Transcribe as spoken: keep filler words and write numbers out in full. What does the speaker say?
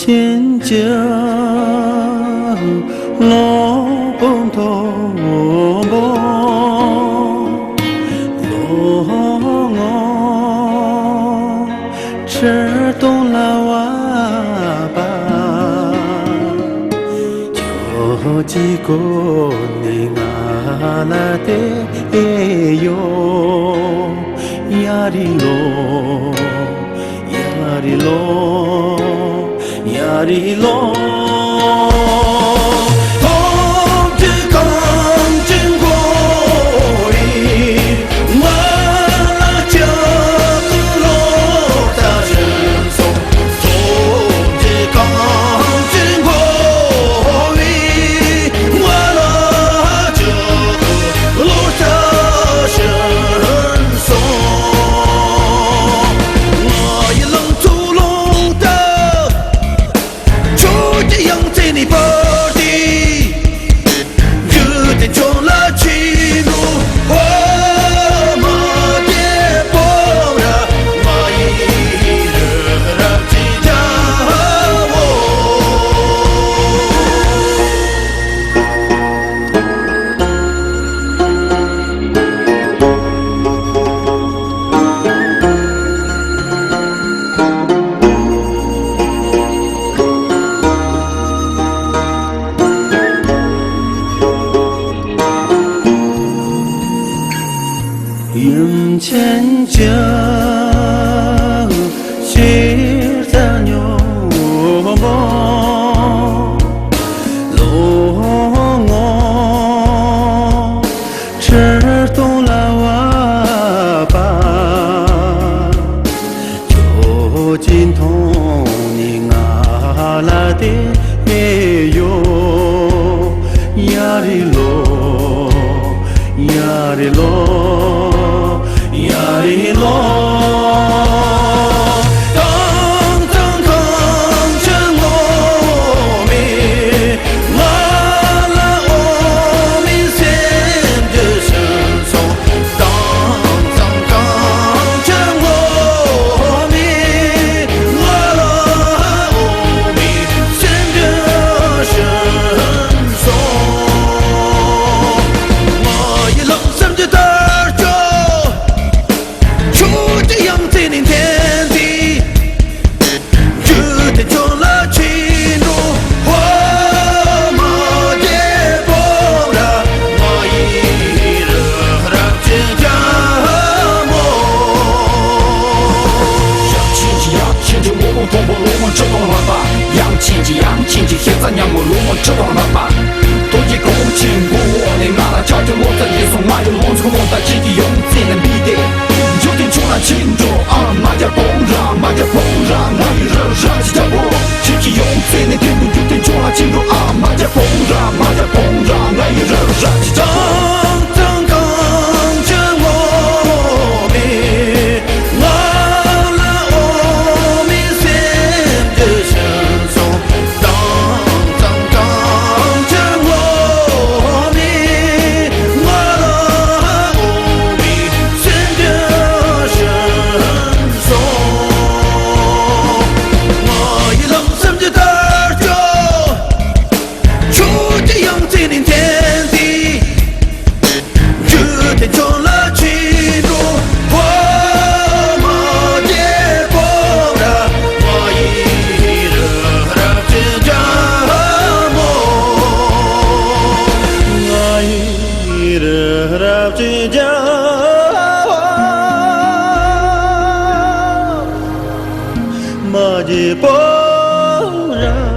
ཤིན་ཅང་ལོ་པོ་མཐོན་པོ་ལོ་ངོ་ཁྲི་སྟོང་ལ་བབས་པ། ཁྱོད་ཀྱི་སྒོ་ནས་ང་ལ་དེད་ཡོད། ཡ་རི་ལོ། ཡ་རི་ལོ། ཡ་རི་ལོ། ཐོག་ཏུ་གངས་ཅན་མགོ་བོའི་ང་ལ་ལྕགས་ཀྱི་ལོ་ཟླ་བཞིན་སོང་། ཐོག་ཏུ་གངས་ཅན་མགོ་བོའི་ང་ལ་ལྕགས་ཀྱི་ལོ་ཟླ་བཞིན་སོང་། ང་ཡི་ལང་ཚོ་ཀློང་དུ། ཁྱོད་ཀྱི་ཡང་རྩེ་ནས་བབས་ཏེ། འཇིག་རྟེན་ཁྱོད་ལ་ཆེ་འགྲོ། འོ་མ་རྒྱལ་པོ་ར། ང་ཡི་རི་རབ་ཀྱི་རྒྱལ་པོ། ཡུམ་ཆེན་གྱི་ཕྱིར་རྩྭ་སྨྱོན་པོ། ལོ་ངོ་ཁྲི་སྟོང་ལ་བབས་པ། ཁྱོད་ཀྱི་མཐོང་ནས་ང་ལ་དེད་ཡོད། ཡ་རི་ལོ། ཡ་རི་ལོ། ཡ་རི་ལོ། དྭངས་གཙང་གངས་ཅན་ངོ་མས་ང་ལ་འོ་མའི་སེམས་འདི་བྱིན་སོང་། དྭངས་གཙང་གངས་ཅན་ངོ་མས་ང་ལ་འོ་མའི་སེམས་འདི་བྱིན་སོང་། ང་ཡི་ལྷག་བསམ་གྱི་དར་ལྕོག། ཁྱོད་ཀྱི་ཡང་རྩེ་ནས་འཐེན་ཏེ། འཇིག་རྟེན་ཁྱོད་ལ་ཆེ་འགྲོ། འོ་མ་རྒྱལ་པོ་ར། ང་ཡི་རི་རབ་ཀྱི་རྒྱལ་མོ། ཡབ་ཆེན་གྱི་ཡབ་ཆེན་གྱི་ངོ་བོ་མཐོན་པོ་ལོ་ངོ་ཁྲི་སྟོང་རག་པ། ཡང་ཆེན་གྱི་ཡང་ཆེན་གྱི་ཤེས་རྩ་ཉམས་པོ་ལོ་ངོ་ཁྲི་སྟོང་རག་པ། རྡོ་རྗེ་གོང་ཆེན་མགོ་བོ་ནས་ང་ལ་ལྕགས་ཀྱི་ལོ་ཙཱ་བཞེས་སོང་། ང་ཡི་ལོ་ཚོད་ལོ་ཟླ་ཁྱེད་ཀྱི་ཡང་རྩེ་ན་འབིགས་ཏེ། འཇིག་རྟེན་ཁྱོད་ལ་ཆེ་འགྲོ། ཨ་མ་རྒྱལ་པོ་ར། མ་རྒྱལ་པོ་ར། ང་ཡི་རི་རབ་ཀྱི་རྒྱལ་པོ། ཁྱེད་ཀྱི་ཡང་རྩེ་ནས་འཐེན་དུས་འཇིག་རྟེན་ཁྱོད་ལ་ཆེ་འགྲོ། ཨ་མ་རྒྱལ་པོ་ར། མ་རྒྱལ་པོ་ར། ང་ཡི་རི་རབ་ཀྱི་རྒྱལ་པོ། དྭངས་གཙང་གངས་ཅན་ངོ་མས་ང་ལ་འོ་མའི་སེམས་འདི་བྱིན་སོང་། དྭངས་གཙང་གངས་ཅན་ངོ་མས་ང་ལ་འོ་མའི་སེམས་འདི་བྱིན་སོང་། ང་ཡི་ལྷག་བསམ་གྱི་དར་ལྕོག། ཁྱོད་ཀྱི་ཡང་རྩེ་ནས་འཐེན་ཏེ། འཇིག་རྟེན་ཁྱོད་ལ་ཆེ་འགྲོ། འོ་མ་རྒྱལ་པོ་ར། ང་ཡི་རི་རབ་ཀྱི་རྒྱལ་མོ། ང་ཡི་རི་རབ་ཀྱི་རྒྱལ་མོ། མ་རྒྱལ་པོ་ར།